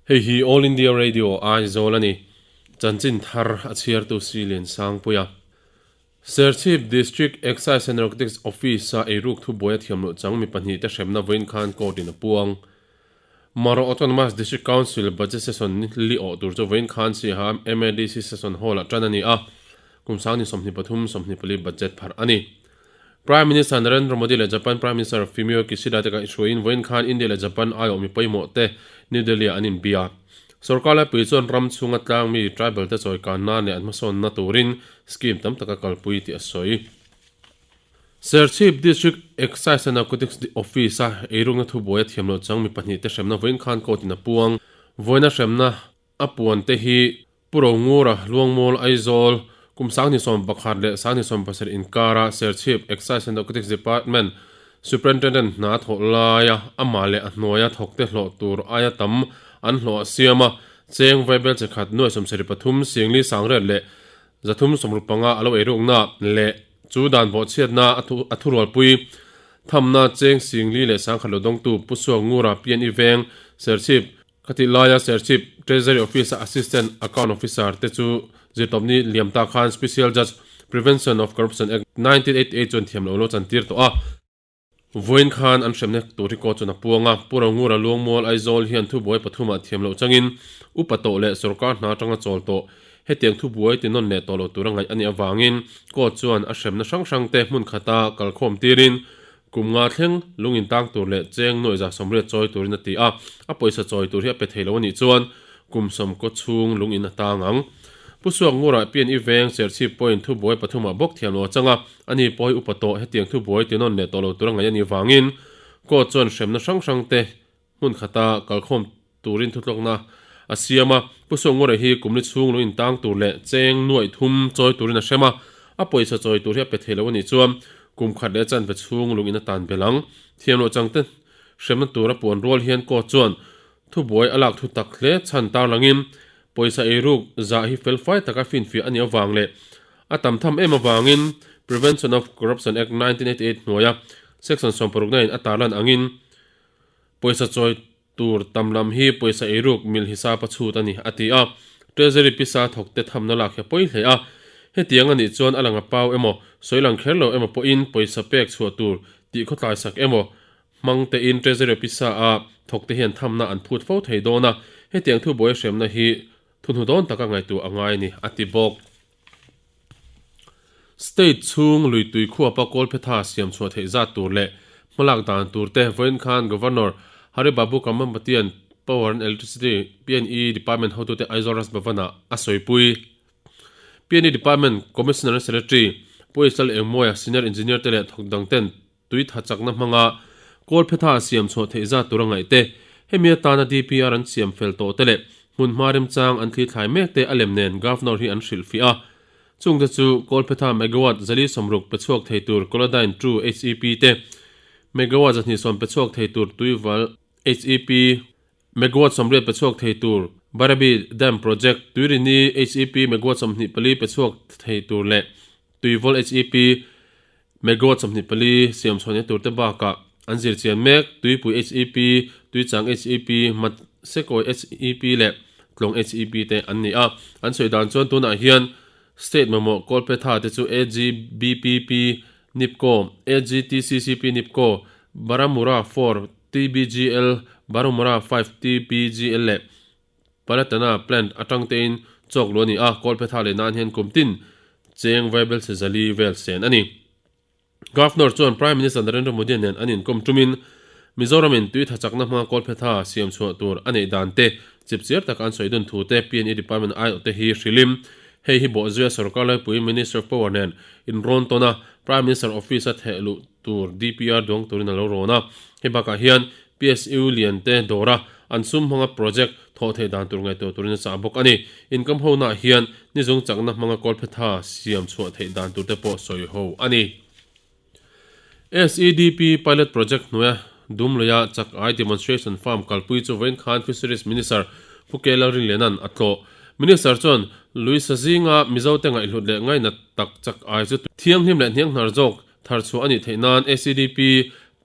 Hei hi All India Radio Aizawl a ni. Chanchin thar a chhiartu si Liansangpuia. Serchhip District Excise and Narcotics Office-a eiruk thubuai a thiam loh chang mi pahnihte hremna vawiin khan court-in a puang. Maro Autonomous District Council Budget Session ni li awh tur chu vawiin khan Siaha MADC Session Hall-ah tan a ni a, kum sang ni 23, 24 budget pharh a ni. Prime Minister Narendra Modi leh Japan Prime Minister Fumio Kishida te kaihhruaiin vawiin khan India leh Japan aiawh mi pawimawh te New Delhi-ah an inbia. Sorkar laipui chuan ram chhunga tlang mi tribal te chawikan nan leh an hmasawnna turin scheme tam tak a kalpui tih a sawi. Serchhip District Excise and Narcotics Office-a eirukna thubuai a thiam loh chang mi pahnihte hremna vawiin khan court-in a puang. Vawiina hremna a puan te hi Pu Rongura, Luangmual, Aizawl, kum 21 leh 27 inkara Serchhip Excise and Narcotics Department Superintendent hna thawh laia amah leh a hnuaia thawkte hlawh tur aia tam an hlawh a siam a, cheng vaibel che khat nuai 73 singli sangriat leh 365 a lo eirukna leh chu dan bawhchhiatna a thurualpui thamna cheng singli leh sangkhat lo dawngtu Pu Suakngura PNE Veng Serchhip Khatih laia Serchhip Treasury Office-a Assistant Account Officer te chu zirtawpni liam ta khan Special Judge, Prevention of Corruption Act, 1988 chuan thiam lo lo chantir tawh a. Vawiin khan an hremna tur hi court chuan a puang a, Pu Rongura Luangmual Aizawl hian thubuai pathumah thiam loh changin upa tawh leh sorkar hna atanga chawl tawh hetiang thubuai ti nawn leh tawh lo tura ngaih a nih avangin court chuan a hremna hrang hrangte hmun khata kalkhawm tirin Kum nga thleng lung intang tur leh cheng nuaih 180 chawi turin a ti a, a pawisa chawi tur hi a pe thei lo a nih chuan kum sawm kaw chhung lung in a tang ang. Pu Suak Ngurah pian i veng Serchhip pawhin thubuai pathumah bawk thiam lo a chang a, ani pawh hi upa tawh hetiang thubuai ti nawn leh tawh lo tur a ngaih a nih vangin court chuan hremna hrang hrang te hmun khata kalkhawm turin thutlawkna a siam a. Pu Suak Ngurah hi kum li chhung lung intang tur leh cheng nuaih thum chawi turin a hrem a, a pawisa chawi tur hi a pe thei lo a nih chuan kum khat leh chanve chhung lung in a tan belh ang. Thiam loh changte hremna tura puan rual hian court chuan thubuai a lak thu tak hle chhan tarlangin pawisa eiruk zah hi felfai taka finfiah a nih avang leh a tam tham em avangin Prevention of Corruption Act 1988 hnuaia Section 69 in a tarlan angin Pawisa chawi tur tam lam hi pawisa eiruk mil hisap a chhut a ni, a ti a. Treasury pisa thawkte thamna lak hi a pawi hle a. Hetiang a nih chuan a lang a pau emaw, sawi lang kher lo emaw pawhin pawisa pek chhuah tur tih khawtlai sak emaw hmang tein Treasury pisa a thawkte hian thamna an phut fo thei dawn a. Hetiang thubuai hremna hi thuhnu dawn taka ngaihtuah a ngai a ni, a ti bawk. State chhung lui tui khuapa kawlphetha siam chhuah theih zat tur leh hmalak dan tur te vawiin khan Governor Hari Babu Kambhampatian Power and Electricity, PNE, Department hotute Aizawl Raj Bhavan-ah a sawipui. PNE Department Commissioner and Secretary Pu Isal Engmawia, Senior Engineer te leh thawk dang ten tui tha chakna hmanga kawlphetha siam chhuah theih zat tur a ngaih te, hemi atana DPR an siam fel tawh te leh hmunhma remchang an thli thlai mek te a lem nen Governor hi an hrilhfiah a. Chungte chu kawlphetha megawatt 460 pe chhuak thei tur Kolodyne 2 HEP te, megawatt 220 pe chhuak thei tur Tuival HEP, megawatt 80 pe chhuak thei tur Barabi Dam Project, Tuirini HEP megawatt 24 pe chhuak thei tur leh Tuivawl HEP, Megawatt 24 siam chhuahna tur te bakah an zir chian mek, Tuipui HEP, Tuichang HEP, Matsekawi HEP leh Tlawng HEP te an ni a. An sawi dan chuan tunah hian State mamawh Kawlphetha te chu AGBPP, Nipco, AGTCCP Nipco, Baramura 4 TBGL, Baramura 5 TBGL leh Palatana plant atang tein chawk luh a ni a, Kawlphetha leh nan hian kum tin cheng vaibel chhe zali vel sen a ni. Governor chuan Prime Minister Narendra Modi nen an inkawm tumin Mizoramin tui tha chakna hma Kawlphetha siam chhuah tur a neih dan te chipchiar taka an sawi dun thu te PNE Department aiawh te hi hrilhim. Hei hi bawhzuia sorkar laipui Minister of Power nen inrawn tawn a, Prime Minister Office a theh luh tur DPR duang turin a lo rawn a. Hei bakah hian PSU lian te dawra an sum hmanga project thawh theih dan tur ngaihtuah turin a chah bawk a ni. Income ho naah hian nizung chakna hmanga kawlphetha siam chhuah theih dan tur te pawh sawi ho a ni. SEDP pilot project hnuaia Dumluia chak ai demonstration farm kalpui chu vawiin khan Fisheries Minister Pu K Lalrinliana'n a tlawh. Minister chuan lui sa zinga Mizote ngaihhlut leh ngainat tak chak ai chu thianghlim leh hnianghnar zawk thar chhuah a nih theih nan SEDP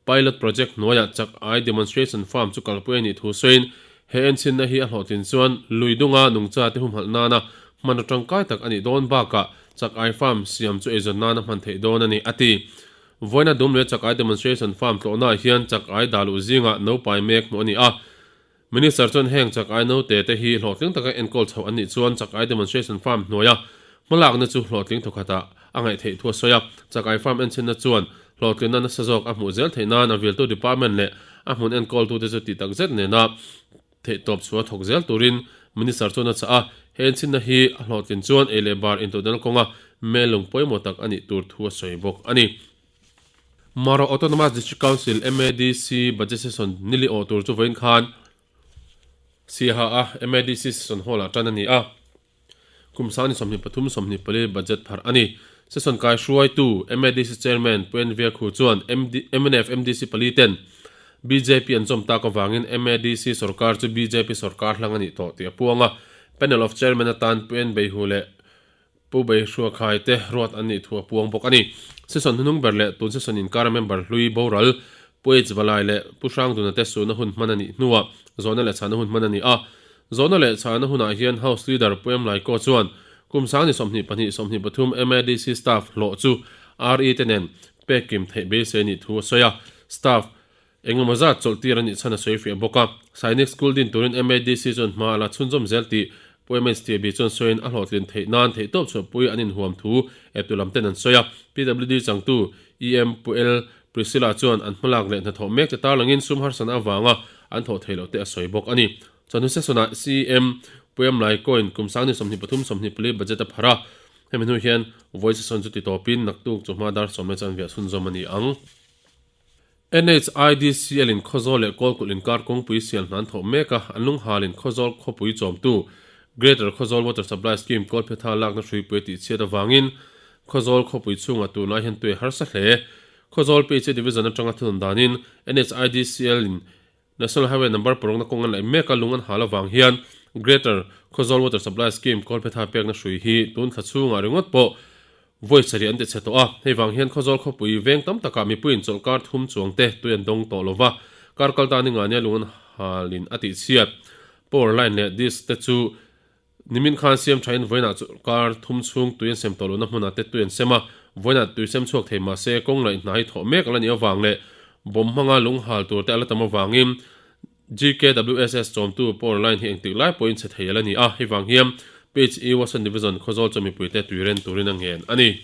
Pilot project hnuaiah chak ai demonstration farm chu kalpui a nih thu sawiin, He enchinna hi a hlawhtlin chuan lui dunga nungchate humhalh nana hmanraw tangkai tak a nih dawn bakah chak ai farm siam chu eizawn nana hman theih dawn a ni, a ti. Vawiina Dumlui chak ai demonstration farm tlawhnaah hian chak ai dah luh zingah naupai mek hmuh a ni a. Minister chuan heng chak ai naute te hi hlawhtling taka enkawl chhoh an nih chuan chak ai demonstration farm hnuaia hmalakna chu hlawhtling thawkhatah a ngaih theih thu a sawi a. Chak ai farm enchinna chuan hlawhtlinna nasa zawk a hmuh zel theih nan a viltu department leh a hmun enkawltute chu tih tak zet nena theihtawp chhuah thawk zel turin Minister chuan a chah a. He enchinna hi a hlawhtlin chuan ei leh bar intodelh kawnga mel lung pawimawh tak a nih tur thu a sawi bawk a ni. Mara Autonomous District Council, MADC, Budget Session nili awh tur chu vawiin khan Siaha a MADC Session Hall ah tan a ni a. Kum sangni 23 24 budget pharh a ni. Session kai hruaitu MADC Chairman Pu NV Khu chuan mnf MDC pali ten bjp an zawm tak avangin MADC sorkar chu bjp sorkar hlang a nih tawh tih a puang a. Panel of Chairman atan Pu N Beihu leh Pu Beihruakhai te ruat an nih thu a puang bawk a ni. Session hnunung ber leh tun session inkara member hlui boral Pu H Valai leh Pu Hrangduna te suhna hun hman a nih hnuah zawhna leh chhahna hun hman a ni a. Zawhna leh chhahna hunah hian House Leader Pu M Laiko chuan kum sangni 22 23 MADC staff hlawh chu RE te nen pek kim theih beisei a nih thu a sawi a. Staff engemaw zat chawlh tir a nih chhan a sawi fiah bawk a. Sainik School din turin MADC chuan hma a la chhunzawm zel tih Pu MHTB chuan sawiin a hlawhtlin theih nan theihtawp chhuahpui an inhuam thu eptu lam ten an sawi a. PWD changtu EM Pu L Priscilla chuan an hmalak leh hnathawh mek te tarlangin sum harsana avanga an thawh theih loh te a sawi bawk a ni. Chawhnu session-ah CM Pu M Laikoin kum sangni 23 24 budget a pharh a. Hemi hnu hian vawi session chu titawpin naktuk chawhma dar sawm leh chuan viah chhunzawm a ni ang. NHIDCL in Khawzawl leh Kawlkulh inkar kawngpui sial hna an thawh mek a, an lunghalin Khawzawl khawpui chawmtu Greater Khawzawl Water Supply Scheme Kawlphetha lakna hruipui a tihchhiat avangin Khawzawl khawpui chhungah tunlai hian tui a harsa hle. Khawzawl PHA Division atanga thunun danin NHIDCL in National Highway number parukna kawng an laih mek a, lung an hal avang hian Greater Khawzawl Water Supply Scheme Kawlphetha pekna hrui hi tun thla chhungah ringawt pawh Vawi sarih an ti chhe tawh a, hei vang hian Khawzawl khawpui veng tam takah mipuiin chawlhkar thum chuang te tui an dawng tawh lo va, kar kal ta ninga nia lung an halin a tihchhiat. Power line leh disc te chu nimin khan siam thain vawiinah chawlhkar thum chhung tui an sem tawh lohna hmunah te tui an sem a, vawiinah tui sem chhuak thei mahse kawng laih hna hi thawh mek a la nih avang leh bomb hmanga lung hal tur te a la tam avangin GKWSS chawmtu power line hi engtik lai pawhin chhe thei a la ni a, hei vang hian PHE Western Division Khawzawl chu mipuite tui ren turin a ngen a ni.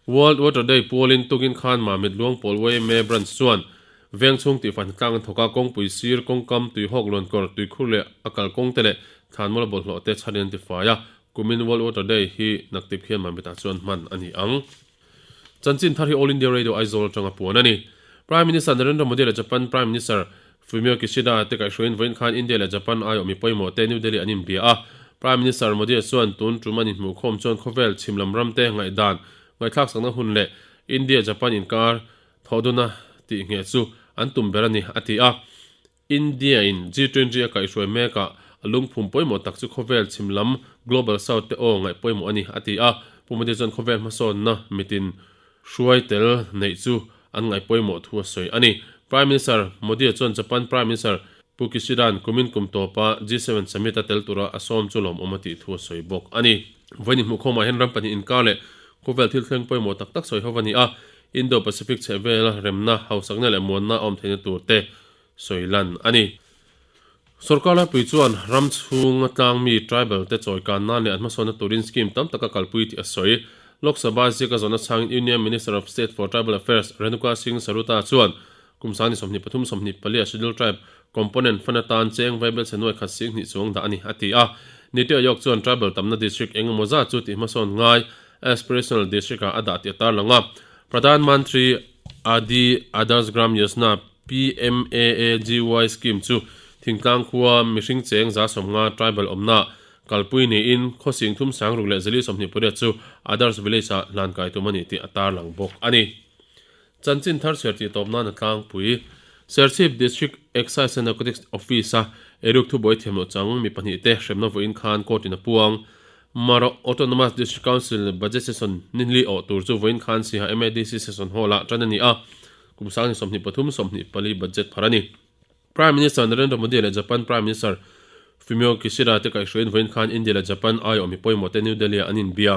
World Water Day pualin tukin khan Mamit Luangpawl yma Branch chuan veng chhung tihfai hnatlang an thawk a, kawngpui sir, kawngkam, tuihawk luankawr, tuikhur leh a kalkawng te leh thlanmual bawlhhlawh te chharin an tifai a, kumin World Water Day hi naktip hian Mamitah chuan hman a ni ang. Chanchin thar hi All India Radio Aizawl atanga puan a ni. Prime Minister Narendra Modi leh Japan Prime Minister Fumio Kishida te kaihhruaiin vawiin khan India leh Japan aiawh mi pawimawh te New Delhi an inbia a. Prime Minister Modi chuan tun tum an inhmuhkhawm chuan khawvel chhim lam ram te ngaihdan ngaihthlak sakna hun leh India-Japan inkar thawhduna tih ngheh chu an tum ber a ni, a ti a. India in G20 a kaihhruai mekah a lungphum pawimawh tak chu khawvel chhim lam Global South te aw ngaih pawimawh a ni, a ti a. Pu Modi chuan khawvel hmasawnna mitin hruai tel neih chu an ngaih pawimawh thu a sawi a ni. Prime Minister Modi chuan Japan Prime Minister Pu Kishida'n kumin kum tawpa G7 Summit a tel tura a sawm chu lawmawm a tih thu a sawi bawk a ni. Vawiin inhmuhkhawmah hian ram pahnih inkar leh khawvel thil thleng pawimawh tak tak sawi ho a ni a. Indo-Pacific chhehvela remna, hausakna leh muanna a awm theihna tur te sawi lan a ni. Sorkar laipui chuan ram chhunga tlangmi, tribal, te chawikan nan leh an hmasawnna turin scheme tam tak a kalpui tih a sawi. Lok Sabha ziaka zawhna chhangin Union Minister of State for Tribal Affairs Renuka Singh Saruta chuan kum sangni 23 24 a Scheduled Tribe component fund atan cheng vaibel chhe nuai khat sing hnih chuang dah a ni, a ti a. Niti Aayog chuan tribal tamna district eng emaw zat chu tihhmasawn ngai aspirational district ah a dah tih a tarlang a. Pradhan Mantri Adi Adarsh Gram Yojana, PMAAGY, scheme chu thingtlang khua mihring cheng 150 tribal awmna kalpui niin khawsing thum sang ruk leh zali 28 chu Adarsh Village ah hlan kai tum a ni tih a tarlang bawk a ni. Chanchin thar chhiar tih tawp nan a tlangpui. Serchhip District Excise and Narcotics Office a eiruk thubuai thiam loh chang mi pahnih te hremna vawiin khan court in a puang. Mara Autonomous District Council Budget Session nili awh tur chu vawiin khan Siha MADC Session Hall ah tan a ni a, kum sangni 23 24 budget phar a ni. Prime Minister Narendra Modi leh Japan Prime Minister Fumio Kishida te kaihhruaiin vawiin khan India leh Japan aiawh mi pawimawh te New Delhi ah an inbia.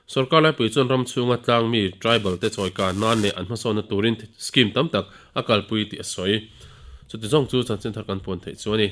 Sorkar laipui chuan ram chhunga tlang mi, tribal, te chawika nan leh an hmasawnna turin scheme tam tak a kalpui tih a sawi. Chuti zawng chu chanchin thar kan puan theih chu a ni.